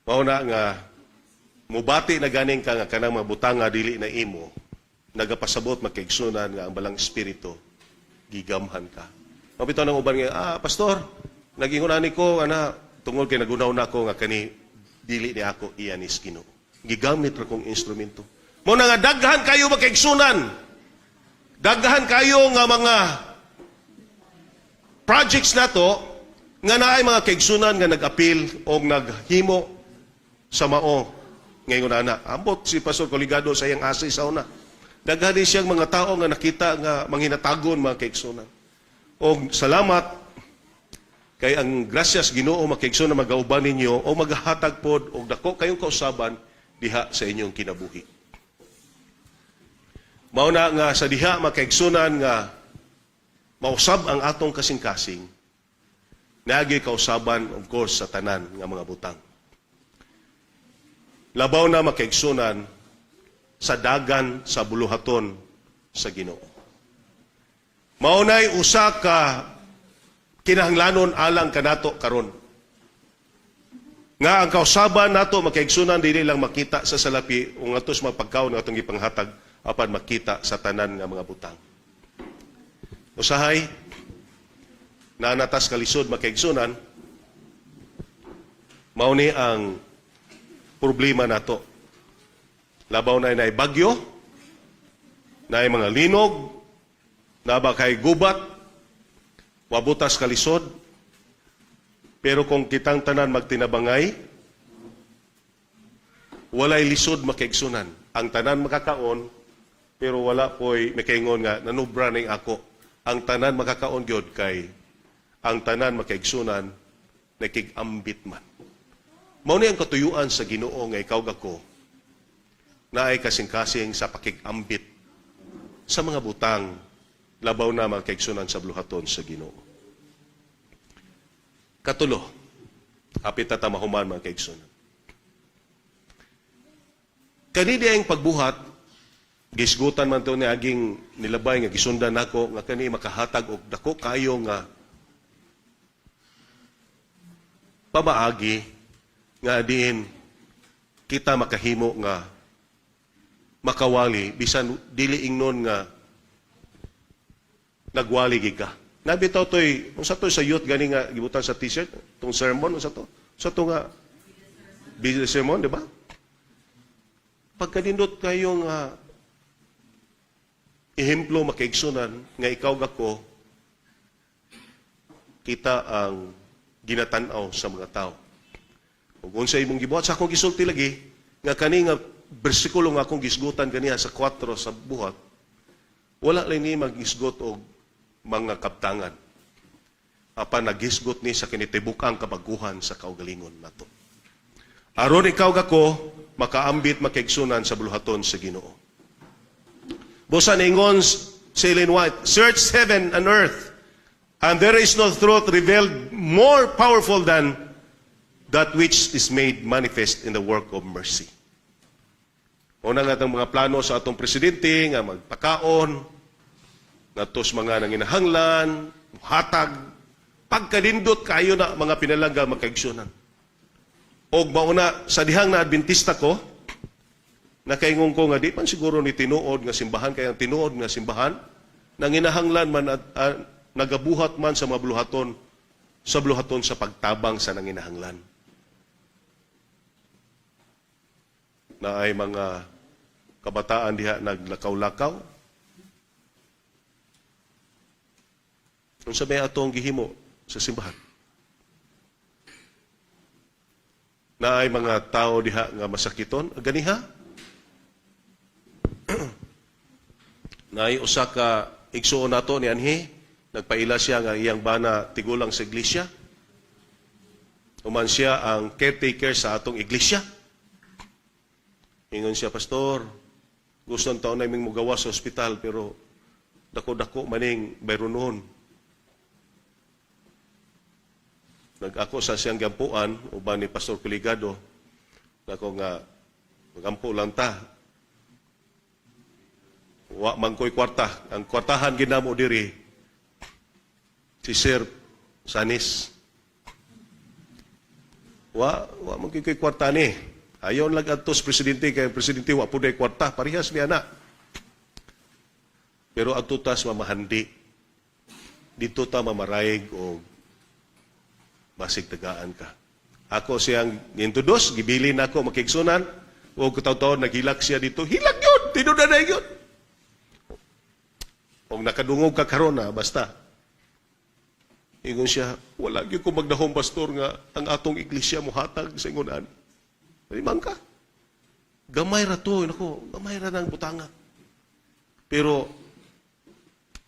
S1: Mao na nga mubati na ganing ka nga kanang mga butang nga dili na imo, nagapasabot, mga kaigsunan, nga ang balang espiritu gigamhan ka. Mabitaw ng uban nga, "Pastor, nagingon ani ko ana tungod kay nagunaw na ako nga kani dili ni ako, iya ni Ginoo. Gigamit ra kong instrumento." Mao na nga daghan kayo, mga kaigsunan. Daghan kayo nga mga projects nato nga naay mga kaigsunan nga nag-apil o naghimo sa mao ngayon ana. Ambot si Pastor Coligado sa iyang asa sa una. Daghan din siyang mga tao nga nakita nga manginatagon, mga kaigsunan. Og salamat kay ang grasyas Ginoo, mga kaigsunan, magauban ninyo o maghatag pod og dako kayong kausaban diha sa inyong kinabuhi. Mao na nga sa diha, mga kaigsunan, nga mausab ang atong kasing-kasing, naagi kausaban, of course, sa tanan nga mga butang. Labaw na, mga kaigsunan, sa dagan sa buluhaton sa Ginoo. Mao nay usa ka kinahanglanon alang kanato karon. Nga ang kausaban nato, mga kaigsunan, dili lang makita sa salapi o ngadto sa mga pagkaon nga atong gipanghatag, apan makita sa tanan nga mga butang. Usahay naanatas kalisod, mga kaigsunan, mao ni ang problema nato. Labaw na naay bagyo, naay mga linog, naba kay gubat, wabutas kalisod, pero kung kitang tanan magtinabangay, walay lisod, mga kaigsunan. Ang tanan makakaon, pero wala po'y makaingon nga nanubra ning ako. Ang tanan makakaon gyud kay ang tanan, mga kaigsunan, nakig-ambit man. Mao ni ang katuyuan sa Ginoo nga ikaw gako naay kasing-kasing sa pakig-ambit sa mga butang, labaw na, mga kaigsunan, sa buluhaton sa Ginoo. Katulo, hapit ta mahuman, mga kaigsunan. Kani ang pagbuhat, gisgutan man to ni aging nilabay nga gisundan nako nga kani makahatag og dako kayo nga pamaagi nga diin kita makahimo nga makawali bisan dili ingnon nga nagwali gid ka. Nabitaw toy unsa to sa youth gani nga gibutan sa T-shirt tong sermon, unsa to? Sa to nga busy sermon, di ba? Pagkanindot kayong ehemplo, makaigsunan, nga ikaw gako kita ang ginatan-aw sa mga tao. Ug unsa imong gibuhat sa akong gisulti lagi nga kani nga bersikulo nga akong gisgutan ganiha sa 4 sa Buhat, wala lang ni magisgot og mga kaptangan. Apan nagisgot ni sa kinitibuk-ang kabaguhan sa kaugalingon nato. Aron ikaw gako makaambit, makaigsunan, sa buluhaton sa Ginoo. Busa niingon si Ellen White, "Search heaven and earth, and there is no truth revealed more powerful than that which is made manifest in the work of mercy." Una nga itong mga plano sa atong presidente nga magpakaon, ngadto sa mga nanginahanglan, hatag, pagkanindot kayo na, mga pinalangga, makaigsunan. Og mauna sa dihang na Adventista ko, nakaingon ko nga di man siguro ni tinuod nga simbahan, kaya ang tinuod nga simbahan nanginahanglan man at nagabuhat man sa mga buluhaton sa buluhaton sa pagtabang sa nanginahanglan. Na ay mga kabataan diha naglakaw-lakaw. Unsa may atong gihimo sa simbahan? Na ay mga tao diha nga masakiton, ganiha. Naay usa ka igsuon nato ni anhi, nagpaila siya nga iyang bana tigulang sa iglesia. Human siya ang caretaker sa atong iglesia. Ingon siya, "Pastor, gusto ang taon naming mugawa sa ospital pero dako-dako maning bayronon." Nag-ako sa siyang gampuan, uban ni Pastor Kuligado, nako nga, magampo lang ta. Wa man ko'y kwarta. Ang kwartahan ginamo diri, si Sir Sanis. Wa man ko'y kwarta ni. Ayaw lang adto sa presidente, kay ang presidente wa po kwarta, parehas niya na. Pero adto tas mamahandi. Dito ta mamaraig o basig tagaan ka. Ako siyang introduce, gibilin ako makigsunan, o kataw-taon naghilak siya dito. Hilak yun! Tinuod na yun! Kung nakadungog ka karon na, basta. Ingon siya, "Wala gyud ko magdahom, pastor, nga ang atong iglesia mohatag sa ingon ani." Di man ka. Gamay ra to, nako, gamay ra ng butanga. Pero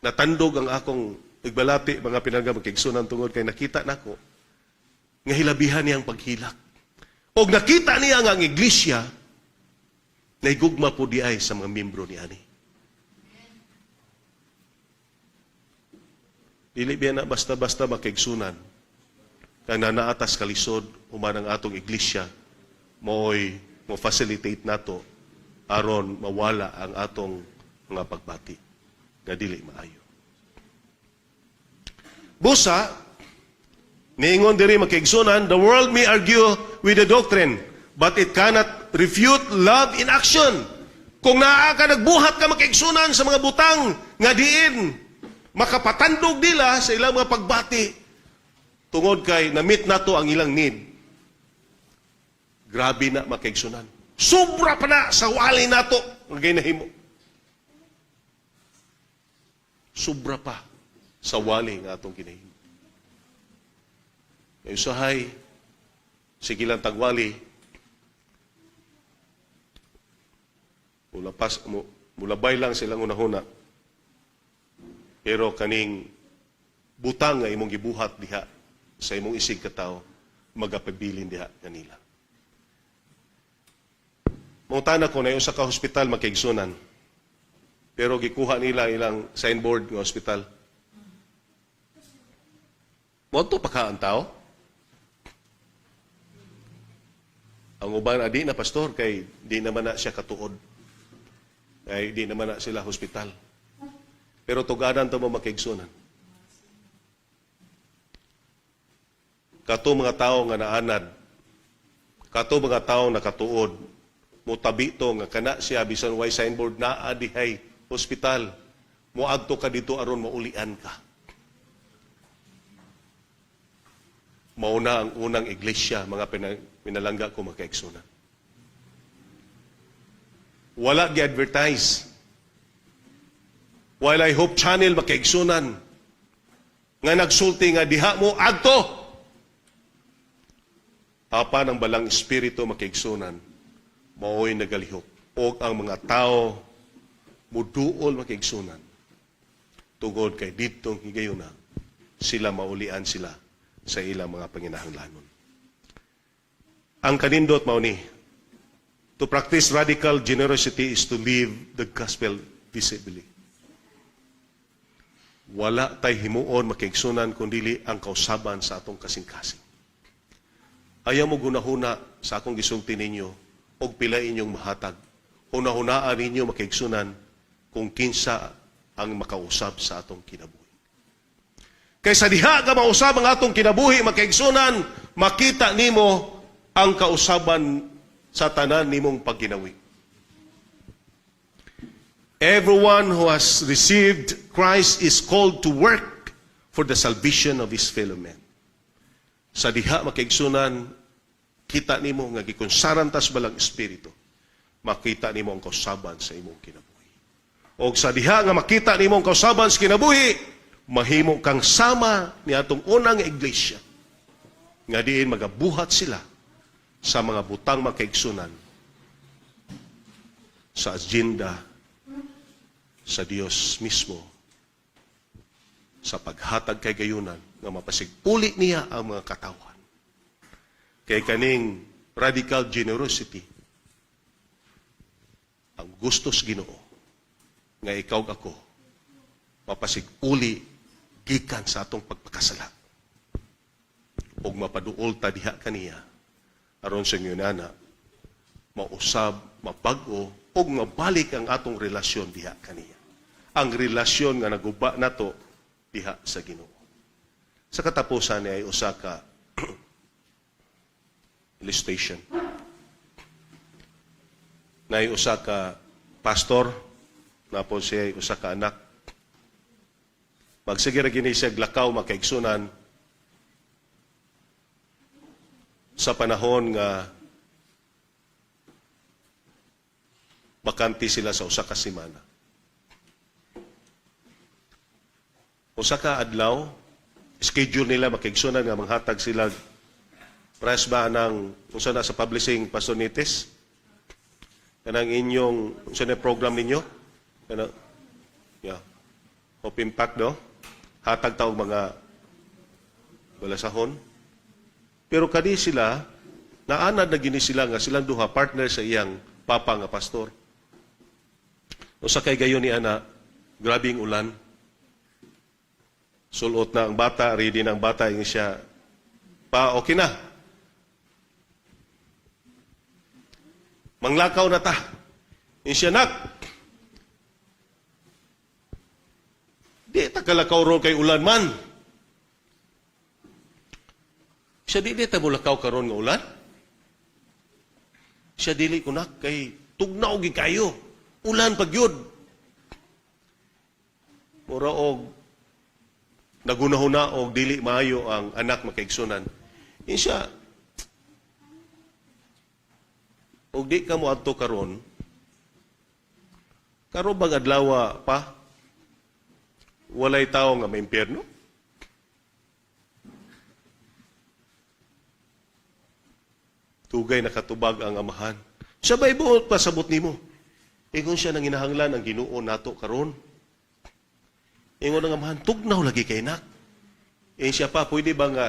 S1: natandog ang akong igbalati, mga pinangga, makigsunan, tungod kay nakita nako nga hilabihan niyang paghilak. Og nakita niya nga ang iglesia naigugma po di ay sa mga membro ni ani. Dili biya na basta-basta, makigsunan. Kang nanaatas kalisod human ang atong iglesia mo'y mo facilitate nato aron mawala ang atong mga pagbati nga dili maayo. Busa, niingon diri, makaigsunan, "The world may argue with the doctrine, but it cannot refute love in action." Kung naa ka nagbuhat ka, makaigsunan, sa mga butang nga diin makapatandog nila sa ilang mga pagbati tungod kay na-meet nato ang ilang need. Grabe na, makaigsunan. Sobra pa na sa wali nato ang ginahimo. Sobra pa sa wali nga atong ginahimo. Kay usahay, sige lang tagwali, mulapas, mulabay lang silang unahuna. Pero kaning butang nga imong gibuhat diha sa imong isig katawo, magapabilin diha kanila. Mangutana ko na usa ka hospital, makaigsunan. Pero gikuha nila ilang signboard ng hospital. Moto pa ka ang tao? Ang uban, adi na, pastor, kay di naman na siya katuod. Kay di naman na sila hospital. Pero tugadan to mo, makaigsunan. Kato mga tao nga naanad, kato mga tao nakatuod, mutabi to nga kana siya bisan way signboard, naa dihay hospital. Moadto ka dito aron maulian ka. Mauna ang unang iglesia, mga pinalangga ko, makaigsunan. Wala gi-advertise. While I Hope Channel, makaigsunan, nga nagsulti nga diha mo adto. Apan ang Balang Espiritu, makaigsunan, mao'y nagalihok. O ang mga tao muduol, makaigsunan. Tungod kay ditong higayuna, sila maulian sila sa ilang mga panginahanglanon. Ang kanindot mao ni, to practice radical generosity is to live the gospel visibly. Wala tay himuon, makaigsunan, kundili ang kausaban sa atong kasing-kasing. Ayaw mo gunahuna sa akong gisulti ninyo og pila inyong mahatag. Hunahunaan ninyo, makaigsunan, kung kinsa ang makausab sa atong kinabuhi. Kaysa diha ka mausab ang atong kinabuhi, makaigsunan, makita nimo ang kausaban sa tanan nimong pagginawi. Everyone who has received Christ is called to work for the salvation of his fellow men. Sa diha, makaigsunan, kita nimo nga gikonsaran tas Balang Espiritu, makita nimo ang kausaban sa imong kinabuhi. O sa diha nga makita nimo ang kausaban sa kinabuhi, mahimo kang sama ni atong unang iglesia nga diin magabuhat sila sa mga butang, makaigsunan, sa agenda sa Dios mismo sa paghatag kay gayunan nga mapasigpuli niya ang mga katawhan. Kay kaning radical generosity ang gustos Ginoo nga ikaw ug ako mapasiguli gikan sa atong pagpakasala ug mapaduol ta diha kaniya aron sa ingon mausab, mabag-o ug mabalik ang atong relasyon diha kaniya. Ang relasyon nga naguba nato diha sa Ginoo. Sa katapusan ay usa ka illustration. Naay usa ka pastor, napon siya usa ka anak. Magsige ra gini siya lakaw, makaigsunan, sa panahon nga bakante sila sa usa ka semana. Usa ka adlaw, schedule nila, makaigsunan, nga manghatag sila press ba ng unsa na sa publishing, Pastor Nites? Kanang inyong unsa na program ninyo? Kana, yeah. Hope Impact, no? Hatag ta og mga balasahon. Pero kadi sila, naanad na gini sila nga silang duha partner sa iyang papa nga pastor. Usa kay gayon ni ana, grabing ulan. Sulot na ang bata, ready na ang bata, ingon siya, "Pa, okay na. Manglakaw na ta." Ingon siya, "Nak, di ta kalakaw ron kay ulan man." Siya, "Di ta mulakaw karon nga ulan." Siya, "Dili ko, nak, kay tugnaw gi kayo. Ulan pag yun." Mura og nagunahuna og dili maayo ang anak, makaigsunan. Ingon siya, "Og di ka mo adto karon, karon bang adlawa pa, walay tao nga maimpyerno?" Tugay nakatubag ang amahan. Siya ba'y buot pasabot nimo? Ingon siya, "Nanginahanglan ang Ginoo nato karon." Ingon ang amahan, "Tugnaw lagi kay, nak." Ingon siya, "Pa, pwede ba nga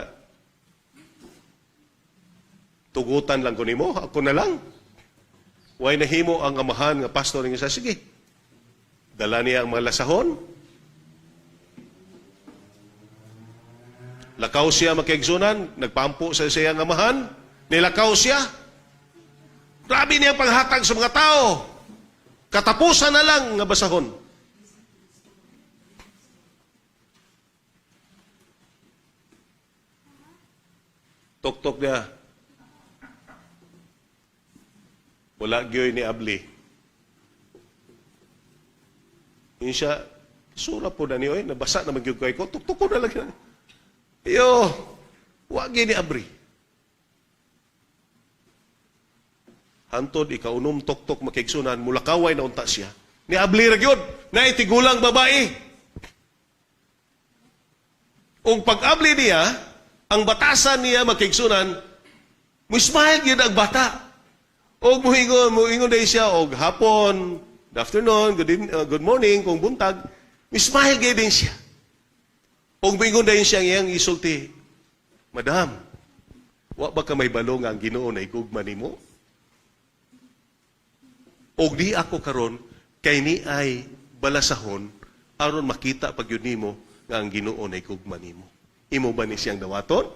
S1: tugutan lang ko nimo? Ako na lang." Way nahimo ang amahan nga pastor, ingon siya, "Sige. Dala niya ang mga lasahon. Lakaw siya, mga kaigsunan, nagpampo sa siyang amahan, nilakaw siya. Grabe niya panghatag sa mga tao. Katapusan na lang nga basahon. Tok-tok niya. Wala gyoy ni abli. Yun siya, sura po na niyo, eh, nabasa na magyug ko, tuk-tuk ko na lang. Iyo, wa gyud ni abri. Hantod ikaunom tok-tok, makaigsunan, mulakaway na unta siya. Ni abli ra gyud, na itigulang babae. Ug pag-abli niya, ang batasan niya, makaigsunan, mo-smile gyud ang bata. Og muingon dahil siya, og hapon, good afternoon, good evening, good morning, kung buntag, mo-smile gyud din siya. Og muingon dahil siya iyang isulti, "Madam, wa ba ka may balo nga ang Ginoo na igugma nimo? Og di ako karon kay ni ay balasahon aron makita pag yun nimo nga ang Ginoo na igugma nimo. Imo ba ni siyang dawaton?"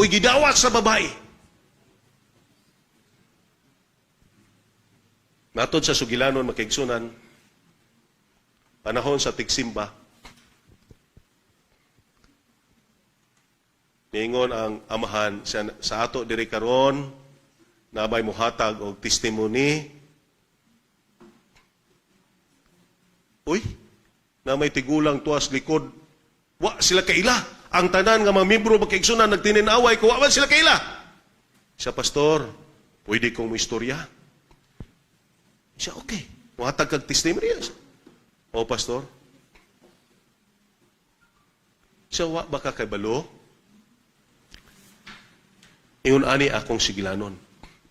S1: Uy, gidawat sa babae. Matod sa sugilanon, makaigsunan, panahon sa tigsimba, niingon ang amahan sa ato diri karon, nabay muhatag og testimony. Uy, na may tigulang tuas likod, wa sila kaila. Ang tanan nga mga membro, makaigsunan, nagtininaway ko, wa man sila kaila. Siya, "Pastor, pwede kong moistorya?" Siya, "Okay. Muhatag kag testimony." Siya, "O, pastor." Siya, "Wa ba ka kay balo? Ingon ani akong sigilanon.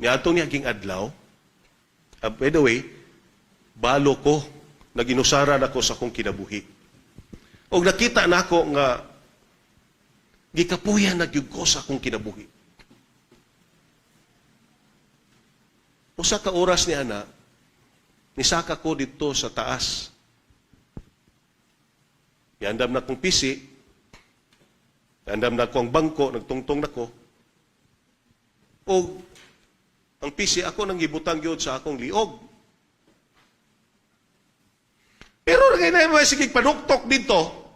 S1: Niadtong niya ging adlaw, by the way, balo ko, naginusara na ko sa akong kinabuhi. Og nakita nako nga gikapuyan na gyud ko sa akong kinabuhi. Usa ka oras ni ana, nisaka ko dito sa taas. Giandam na kong PC, giandam na kong bangko, nagtungtong na ko. O ang PC ako nang gibutang gyud sa akong liog. Pero kay na may sige panuktok dito.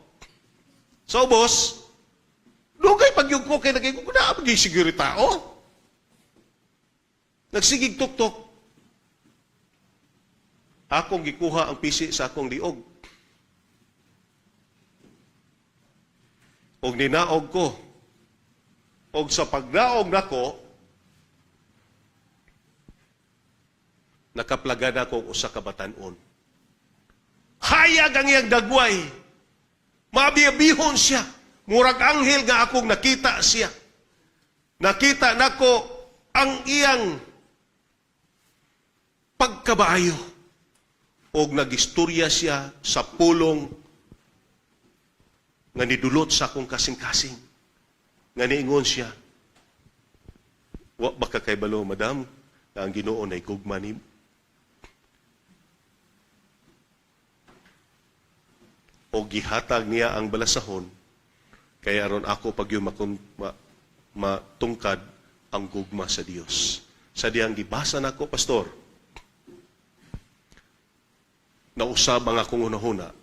S1: So boss, dugay pagyug ko kay nagay ko na maging siguro tao. Nagsigig tuktok. Akong gikuha ang PC sa akong liog. Og ninaog ko. Og sa pagnaog nako, nakaplagan ako og usa ka batan-on. Hayag ang iyang dagway. Mabiyabihon siya. Murag anghel nga akong nakita siya. Nakita nako ang iyang pagkabayo. Og nagistorya siya sa pulong nga nidulot sa akong kasing-kasing. Nga niingon siya, "Wa ba ka kay balo, madam, nga ang Ginoo na igugma nimo?" O gihatag niya ang balasahon, kaya aron ako pag yung matungkad ang gugma sa Dios. Sa diyang gibasa nako, pastor, nausab ang akong hunahuna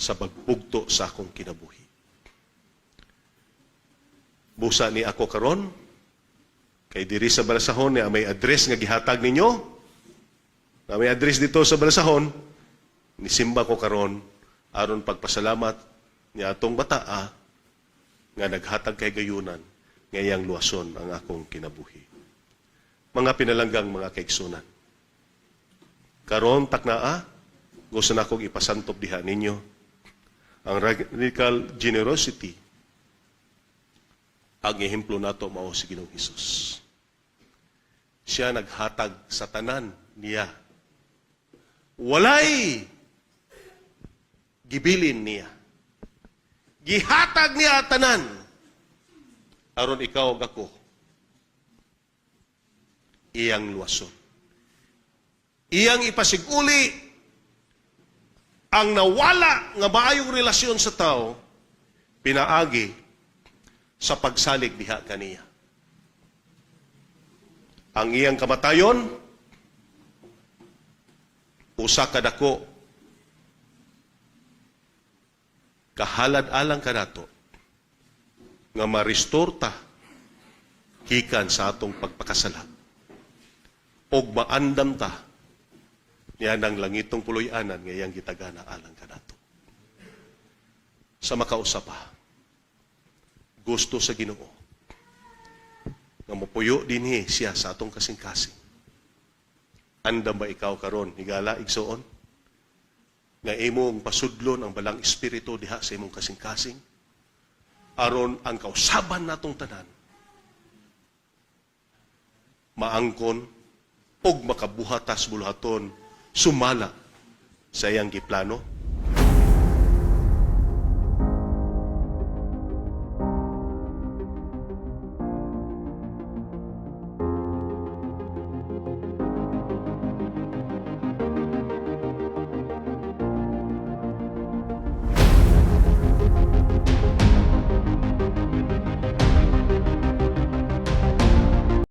S1: sa pagbugto sa akong kinabuhi. Busa ni ako karon, kay diri sa balasahon niya may address nga gihatag ninyo. Na may address dito sa balasahon, nisimba ko karon aron pagpasalamat ni atong bataa nga naghatag kay gayunan nga iyang luwason ang akong kinabuhi. Mga pinalanggang mga kaigsunan, karon taknaa, gusto na akong ipasantop diha ninyo ang radical generosity. Ang ehemplo nato mao si Ginoong Hesus. Siya naghatag sa tanan niya. Walay gibilin niya. Gihatag niya tanan. Aron ikaw ug ako iyang luwason. Iyang ipasiguli ang nawala nga maayong relasyon sa tao pinaagi sa pagsalig diha kaniya. Ang iyang kamatayon usa ka dako kahalad alang kanato nga ma-restore ta gikan sa atong pagpakasala og maandam ta niya ng langitong puloy-anan nga iyang gitagana alang kanato. Sa makausa pa, gusto sa Ginoo nga mopuyo dinhi siya sa atong kasing-kasing. Andam ba ikaw karon, higala, igsoon, nga imong pasudlon ang Balaang Espiritu diha sa imong kasing-kasing aron ang kausaban natong tanan maangkon og makabuhatas buluhaton sumala sa iyang giplano?